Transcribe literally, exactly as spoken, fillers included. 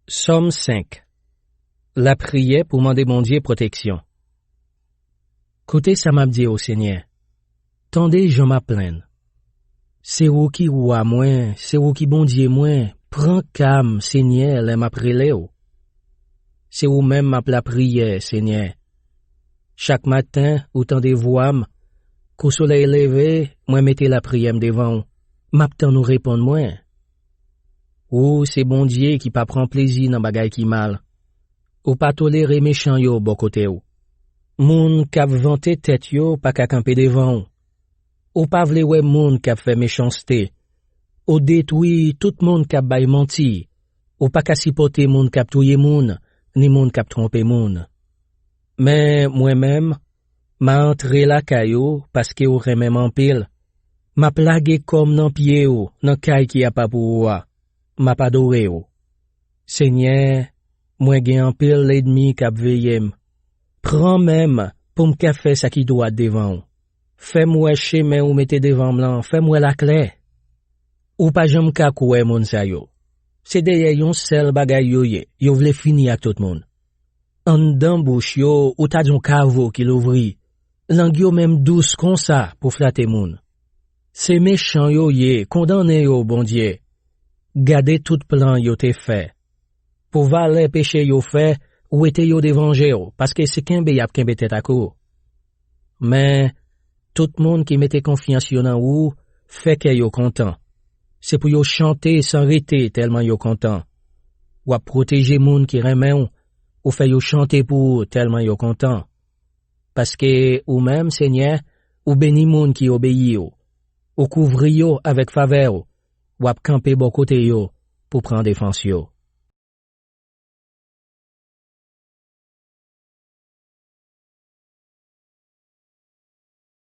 Sòm senk. Lapriyè pou mande Bondye pwoteksyon. Koute sa m ap di w, Senyè. Tande jan m ap plenn. Se ou ki wa mwen, se ou ki Bondye mwen, pran ka m, Senyè, lè m ap rele w. Se ou menm m ap lapriyè, Senyè. Chak maten, ou tande vwa m. Kou solèy leve, mwen mete lapriyè m devan w. M ap tann ou reponn mwen. Ou se Bondye ki pa pran plezi nan bagay ki mal. Ou pa tolere mechan yo bò kote w. Moun k ap vante tèt yo pa ka kanpe devan w. Ou pa vle wè moun k ap fè mechanste. Ou detwi tout moun k ap bay manti. Ou pa ka sipòte moun k ap touye moun, ni moun k ap twonpe moun. Men mwen menm, m a antre lakay ou paske ou renmen m anpil. M ap lage kò m nan pye w, nan kay ki apa pou ou a. M ap adore w. Senyè, mwen gen anpil lènmi k ap veye m. Pran men m pou m ka fè sa ki dwat devan w. Fè m wè chemen ou mete devan m lan, fè m wè l aklè. Ou pa janm ka kwè moun sa yo. Se dèyè yon sèl bagay yo ye, yo vle fini ak tout moun. Anndan bouch yo, ou ta di yon kavo ki louvri. Lang yo menm dous konsa pou flate moun. Se mechan yo ye, kondannen yo, Bondye. Gade tout plan yo te fè. Pou valè peche yo fè, wete yo devan je w, paske se kenbe y ap kenbe tèt ak ou. Men, tout moun ki mete konfyans yo nan ou, fè kè yo kontan. Se pou yo chante san rete tèlman yo kontan. W ap pwoteje moun ki renmen w, ou fè yo chante pou ou tèlman yo kontan. Paske ou menm, Senyè, ou beni moun ki obeyi w. Ou kouvri yo avèk favè w. W ap kanpe bò kote yo pou pran defans yo.